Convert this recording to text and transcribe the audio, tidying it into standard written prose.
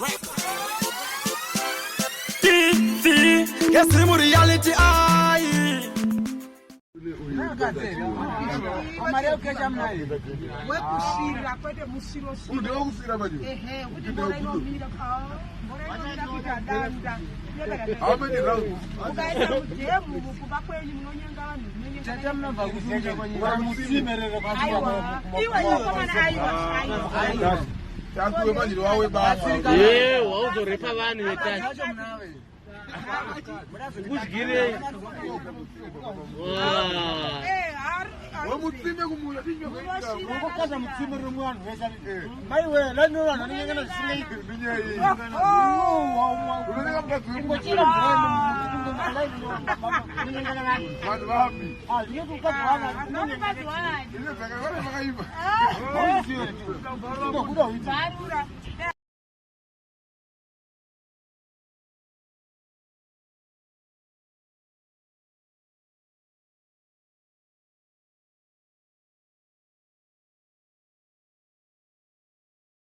Records. TV, yes, reality ayi. Wekusvira kwete musviro. Undewakusvira manje. Ehe, kuti mbora inomira, mbora inomira kuita danda. How many rounds? Ukaenda mudhemu kumba kwenyu munonyenga vanhu. Aiwa, iwe ikomana, aiwa, aiwa. Takuwe manje wawe baba. Ye, wauzorepa vanhu vetatu. Ukudyirei? Eh, hari. Wemutsime kumuya. Ungokaza mutsime rimwe vanhu vese. Maiwe, lainora vanhu vanonyengana zvisingaiti. Unoneka mukadzi. Kungochera mvura unonyengana vanhu. Vanhu vapi? Ah, ndinoti mukadzi wana Nomukadzi wani. Ine dzakavara vakaimba. Ungokuda uiti. Bharura.